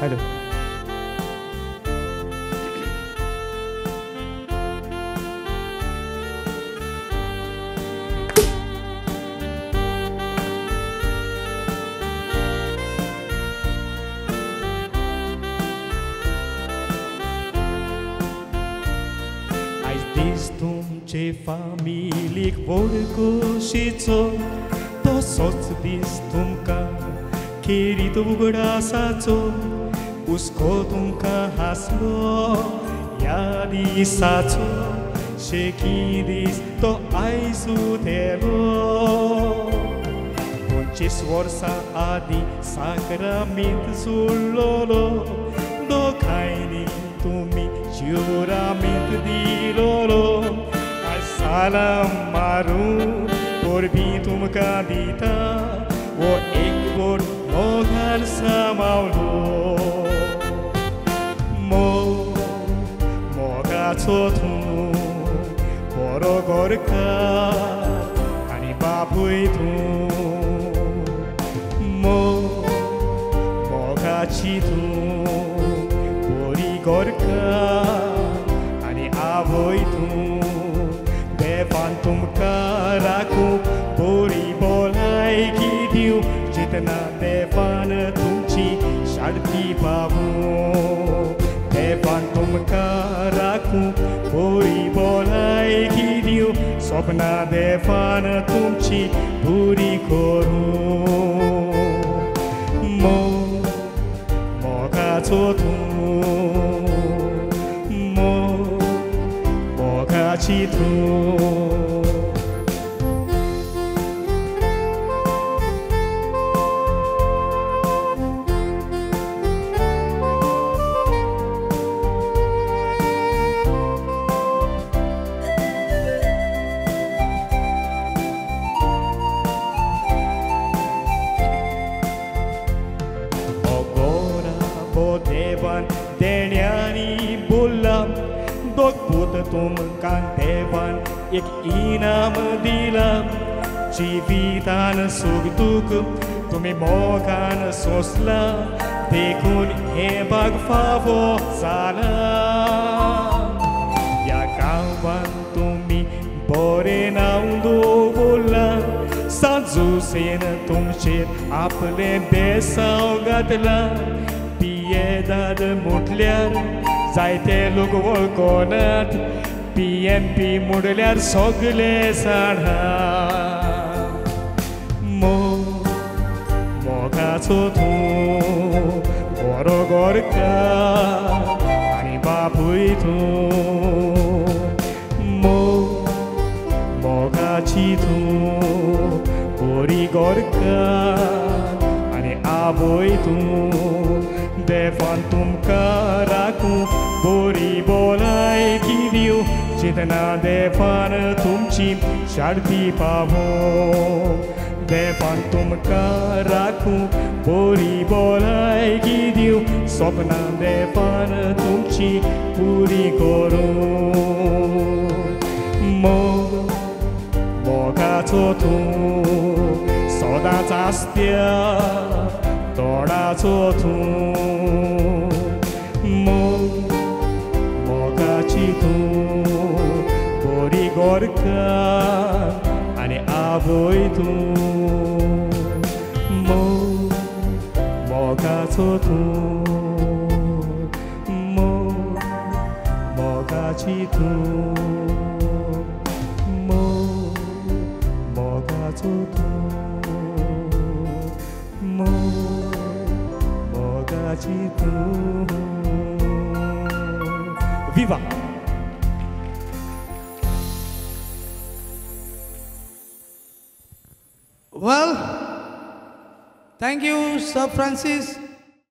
Hello. आयज दीस तुमचे फामिलीक व्हड खोशेचो, तसोच दीस तुमकां खेरीत उगडासाचो. हुस्को तुमकां हांसलो ह्या दिसाचो, शेकी दीस तो आयज उदेलो. 25 वर्सां आदीं साक्रामेंत जुळ्ळोलो, दोगांयनी तुमी जुरामेंत दिलोलो. आयज सालाम मारून परबीं तुमकां दिता, हो एक व्हड मोगान सामावलो. मोग मोगाचो तूं बरो गोरकार आनी बापूय तूं, मोग मोगाची तूं बरी गोरकार आनी आवय तूं. देवान तुमकां राखूं बरी भलायकी दिवं, जितना देवान तुमची शांती पावूं. देवान तुमकां राखूं बरी भलायकी दिवं, सपनां देवान तुमची पुरी करूं. मोग मोगाचो तूं, मोग मोगाची तूं. देवान देण्यांनी बोल्ला, दोग पूत तुमकां देवान एक इनाम दिला. जिवितान सूख दूख तुमी मोगान सोंसला, देखून हें भाग फावो जाला. ह्या गांवान तुमी बरें नांव दवरलां, सांजुसेन तुमचेर आपलें बेसांव घातलां. पियेदाद म्हटल्यार जायते लोक वळखनात, पी एम पी म्हणल्यार सगले जाणा. मोग मोगाचो तूं बरो गोरकार आनी बापूय तूं, मोग मोगाची तूं बरी गोरकार आनी आवय तूं. देवान तुमकां राखूं बरी भलायकी दिवं, जितना देवान तुमची शांती पावूं. देवान तुमकां राखूं बरी भलायकी दिवं, सपनां देवान तुमची पुरी करूं. मोग मोगाचो तूं सदांच आसत्या तोंडाचो तूं, मोग मोगाची तूं बरी गोरकार आनी आवय तूं. मोग मोगाचो तूं, मोग मोगाची तूं, मोग मोगाचो तूं, मोग मोगाची तूं. Viva! Well, thank you, Sir Francis.